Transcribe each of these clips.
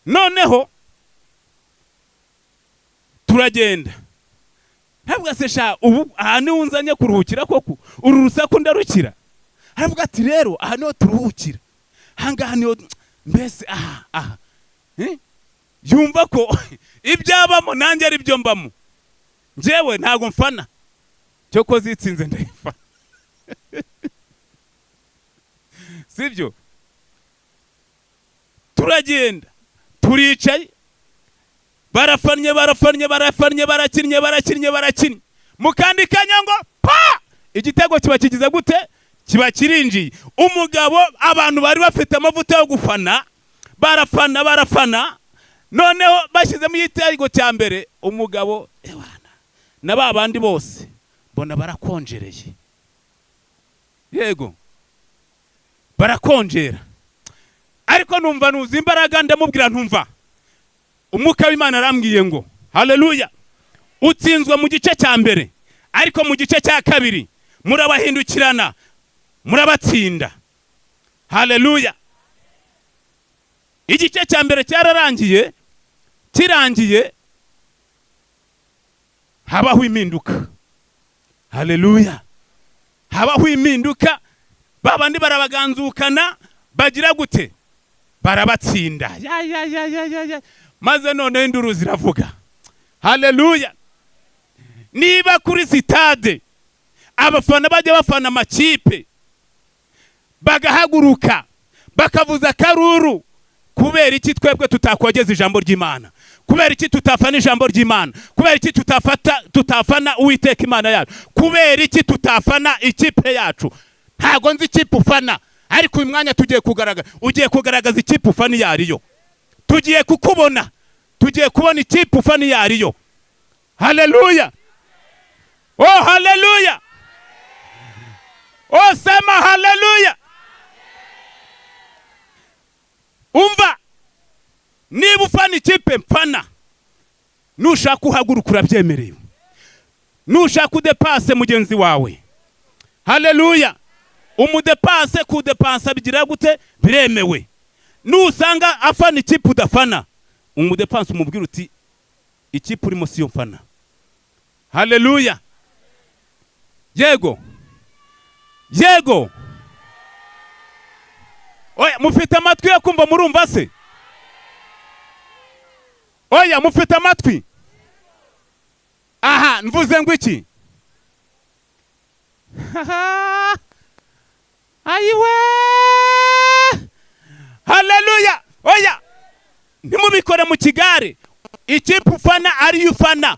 Noneho turagenda, ntabwo se sha ubu aha niho unzanye kuruhukira koko, uru rusaku ndarukira. Aravuga ati rero aha niho turuhukira, ahangaha niho mbese aha aha. Yumva ko ibyabamo nanjye ari byo mbamo. Njyewe ntago mfana, cyoko zitsinze ndayifana, sibyo? Turagenda turicaye, barafannye barafannye barafannye, barakinnye barakinnye barakinnye, mu kandi kanya ngo pa, igitego kiba kigize gute? Kiba kirinjiye. Umugabo, abantu bari bafite amavuta yo gufana, barafana barafana, noneho bashyizemo igitego cya mbere, umugabo ewana na ba bandi bose mbona barakonjereye. Yego barakonjera, ariko numva nuzi imbaraga, ndamubwira ntumva umwuka w'Imana arambwiye ngo haleluya, utsinzwe mu gice cya mbere, ariko mu gice cya kabiri murabahindukirana, murabatsinda. Haleluya. Igice cya mbere cyararangiye, kirangiye habaho impinduka. Haleluya, habaho impinduka, babandi barabaganzukana, bagira gute? Barabatsinda. Ya ya ya ya ya ya. Maze noneho induru ziravuga. Haleluya. Niba kuri sitade abafana bajya bafana amakipe bagahaguruka bakavuza akaruru, kubera iki twebwe tutakogeza ijambo ry'Imana? Kubera iki tutafana ijambo ry'Imana? Kubera iki tutafana Uwiteka Imana yacu? Kubera iki tutafana ikipe yacu? Ntago nzi ikipe ufana, ariko uyu mwanya tugiye kugaragaza, ugiye kugaragaza ikipe ufana iyo ariyo. Tugiye kukubona, tugiye kubona ikipe ufana iyo ariyo. Haleluya. Oh haleluya. Oh sema haleluya. Umva, niba ufana ikipe mfana, nushaka uhaguruka urabyemerewe, nushaka udepase mugenzi wawe. Haleluya. Umudepase, kudepansa bigira gute? Biremewe. Nusanga afana ikipe udafana, umudepanse umubwira uti ikipe urimo siyo mfana. Haleluya. Yego yego. Oya, mufite amatwi yo kumva, murumva se? Oya, mufite amatwi? Aha mvuze ngo iki? Ayiwe, haleluya. Oya, ntimubikore mu kigare, ikipe ufana ariyo ufana,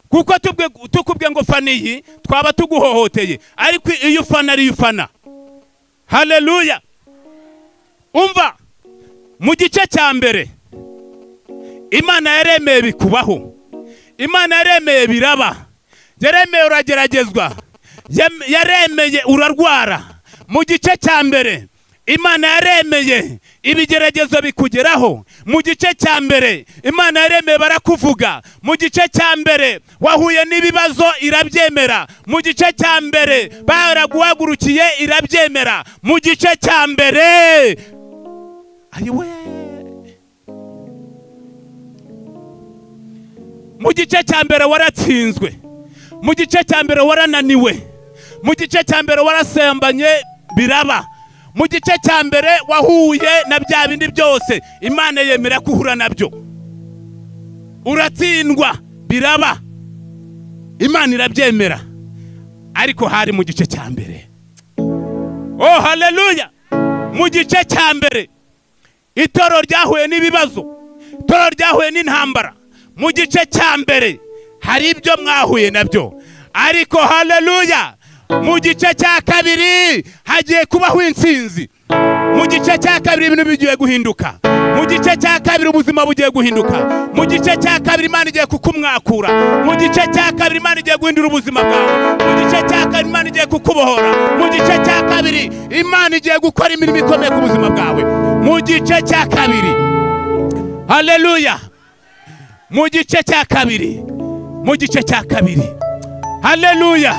kuko tukubwe ngo fana iyi twaba tuguhohoteye, ariko iyo ufana ariyo ufana. Haleluya. Umva, mu gice cya mbere Imana yaremeye bikubaho, Imana yaremeye biraba, yaremeye urageragezwa, yaremeye urarwara. Mu gice cya mbere Imana yaremeye ibigeragezo bikugeraho. Mu gice cya mbere Imana yaremeye barakuvuga. Mu gice cya mbere wahuye n'ibibazo irabyemera. Mu gice cya mbere baraguhagurukiye irabyemera. Mu gice cya mbere ayiwe, mu gice cya mbere waratsinzwe, mu gice cya mbere warananiwe, mu gice cya mbere warasembanye biraba, mu gice cya mbere wahuye na bya bindi byose Imana yemera kuhura nabyo, uratsindwa biraba, Imana irabyemera, ariko hari mu gice cya mbere. Oh haleluya. Mu gice cya mbere itoro ryahuye n'ibibazo, itoro ryahuye n'intambara. Mu gice cya mbere hari ibyo mwahuye nabyo, ariko haleluya, mu gice cya kabiri hagiye kubaho intsinzi. Mu gice cya kabiri ibintu bigiye guhinduka. Mu gice cya kabiri ubuzima bugiye guhinduka. Mu gice cya kabiri Imana igiye kukumwakura. Mu gice cya kabiri Imana igiye guhindura ubuzima bwawe. Mu gice cya kabiri Imana igiye kukubohora. Mu gice cya kabiri Imana igiye gukora imirimo ikomeye ku buzima bwawe. Mu gice cya kabiri, haleluya. Mu gice cya kabiri, mu gice cya kabiri, haleluya.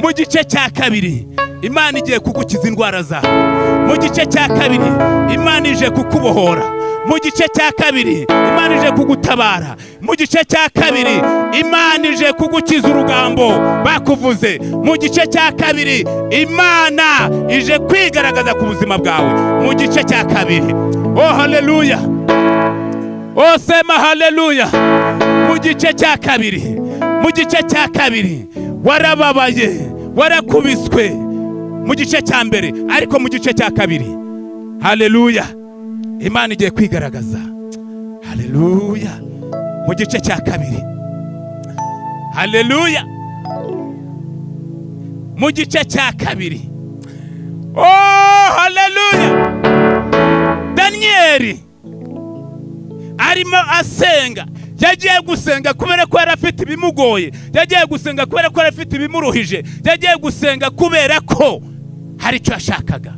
Mu gice cya kabiri Imana igiye kugukiza indwara zawe. Mu gice cya kabiri Imana ije kukubohora. Mu gice cya kabiri Imana ije kugutabara. Mu gice cya kabiri Imana ije kugukiza urugambo bakuvuze. Mu gice cya kabiri Imana ije kwigaragaza ku buzima bwawe. Mu gice cya kabiri, oh haleluya, oh sema haleluya. Mu gice cya kabiri, mu gice cya kabiri warababaye, warakubiswe mu gice cya mbere, ariko mu gice cya kabiri, haleluya, Imana igiye kwigaragaza. Haleluya, mu gice cya kabiri, haleluya, mu gice cya kabiri, oh haleluya. Daniyeli arimo asenga, yagiye gusenga kubera ko yari afite ibimugoye, yagiye gusenga kubera ko yari afite ibimuruhije, yagiye gusenga kubera ko hari icyo yashakaga.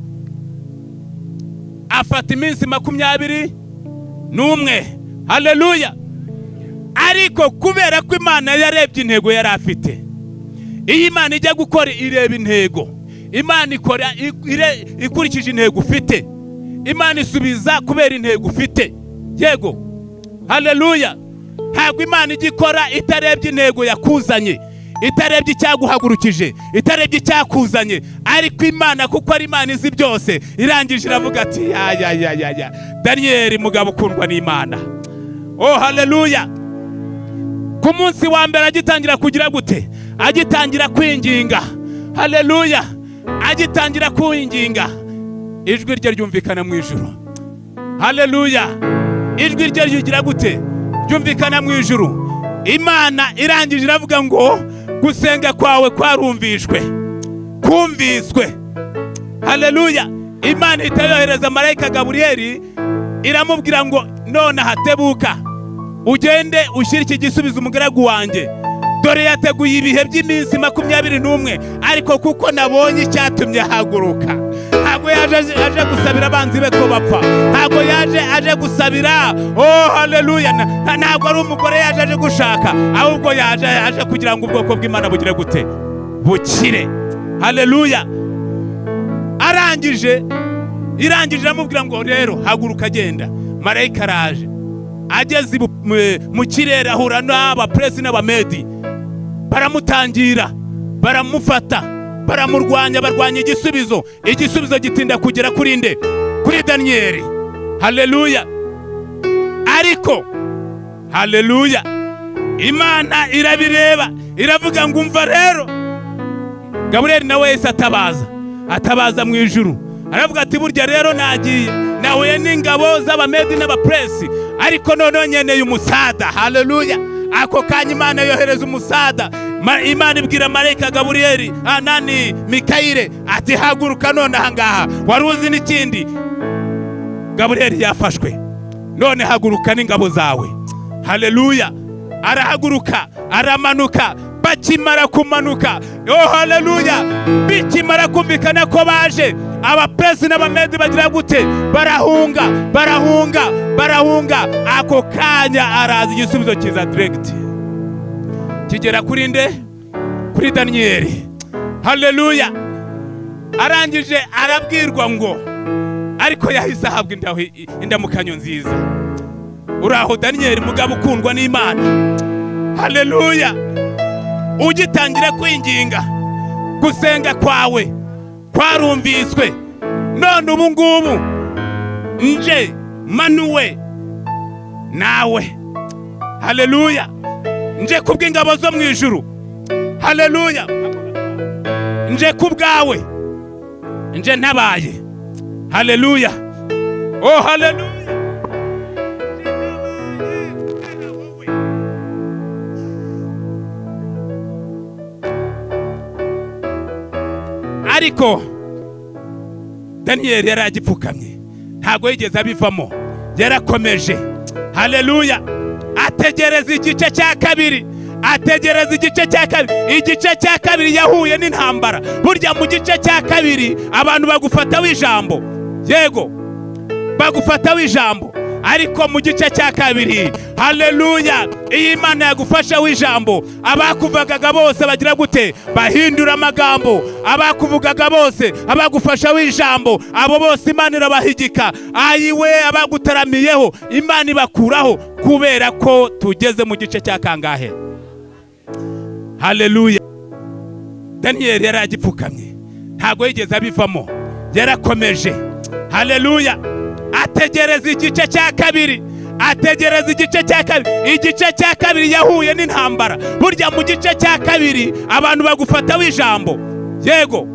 Afata iminsi 21, haleluya. Ariko kubera ko Imana yarebye intego yari afite, iyo Imana ijya gukora ireba intego, Imana ikora ikurikije intego ufite, Imana isubiza kubera intego ufite. Yego, haleluya. Ntabwo Imana ijya ikora itarebye intego yakuzanye, itarebye icyaguhagurukije, itarebye icyakuzanye. Ariko Imana kuko ari Imana izi byose, irangije iravuga ati ya ya ya ya ya, Daniyeli mugabo ukundwa n'Imana. Oh haleluya. Ku munsi wa mbere agitangira kugira gute? Agitangira kwinginga, haleluya, agitangira kwinginga, ijwi rye ryumvikana mu ijuru. Haleluya, ijwi rye rigira gute? Ryumvikana mu ijuru. Imana irangije iravuga ngo gusenga kwawe kwarumvishwe, kumviswe. Haleluya. Imana ihita yohereza marayika Gaburiyeli, iramubwira ngo none hatebuka ugende ushyire iki gisubizo umugaragu wanjye, dore yateguye ibihe by'iminsi 21, ariko kuko nabonye icyatumye ahaguruka. Ntabwo yaje aje gusabira abanzi be ko bapfa, ntabwo yaje aje gusabira, oh haleluya, ntabwo ari umugore yaje aje gushaka, ahubwo yaje aje kugira ngo ubwoko bw'Imana bugire gute? Bukire. Haleluya. Arangije irangije iramubwira ngo rero haguruka agenda. Marayika araje, ageze mu kirere ahura n'abapresi n'abamedi, baramutangira, baramufata, baramurwanya, barwanya igisubizo. Igisubizo gitinda kugera kuri nde? Kuri Daniyeli. Haleluya. Ariko haleluya, Imana irabireba iravuga ngo umva rero. Gaburiyeli nawe yahise atabaza, atabaza mu ijuru, aravuga ati burya rero nagiye nahuye n'ingabo z'abamedi n'abapresi, ariko noneho nkeneye umusada. Haleluya. Ako kanya Imana yohereza umusada. Imana ibwira marayika Gaburiyeli, nani Mikayire, ati haguruka none aha ngaha, wari uzi n'ikindi, Gaburiyeli yafashwe, none haguruka n'ingabo zawe. Haleluya. Arahaguruka, aramanuka. Bakimara kumanuka, oh haleluya, bikimara kumvikana ko baje, abapresi n'abamedi bagira gute? Barahunga, barahunga, barahunga. Ako kanya araza, igisubizo kiza direct kigera kuri nde? Kuri Daniyeli. Haleluya. Arangije arabwirwa ngo, ariko yahise ahabwa indamukanyo nziza. Uraho Daniyeli mugabo ukundwa n'Imana. Haleluya. Ugitangira kwinginga, gusenga kwawe kwarumviswe, none ubu ngubu nje manuwe nawe. Haleluya. Nje kubw'ingabo zo mu ijuru. Haleluya. Nje kubwawe, nje ntabaye. Haleluya. Oh haleluya. Ariko Daniyeli yari agipfukamye, ntabwo yigeze abivamo, yarakomeje. Haleluya. Ategereza igice cya kabiri, ategereza igice cya kabiri. Igice cya kabiri yahuye n'intambara. Burya mu gice cya kabiri abantu bagufataho ijambo, yego bagufataho ijambo, ariko mu gice cya kabiri, haleluya, Iyo Imana yagufasheho ijambo, abakuvugaga bose bagira gute? Bahindura amagambo. Abakuvugaga bose, abagufashaho ijambo, abo bose Imana irabahigika. Ayiwe, abagutaramiyeho Imana ibakuraho, kubera ko tugeze mu gice cya kangahe? Haleluya! Daniyeli yari agipfukamye, ntabwo yigeze abivamo, yarakomeje. Haleluya! Ategereza igice cya kabiri, ategereza igice cya kabiri. Igice cya kabiri yahuye n'intambara. Burya mu gice cya kabiri abantu bagufataho ijambo, yego,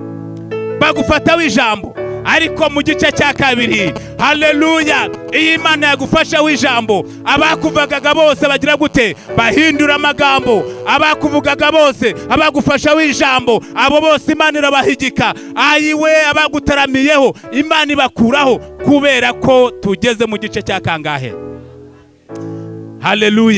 bagufataho ijambo, ariko mu gice cya kabiri, haleluya, iyo Imana yagufasheho ijambo, abakuvugaga bose bagira gute? Bahindura amagambo. Abakuvugaga bose, abagufashaho ijambo, abo bose Imana irabahigika. Ayiwe, abagutaramiyeho Imana ibakuraho, kubera ko tugeze mu gice cya kangahe? Haleluya!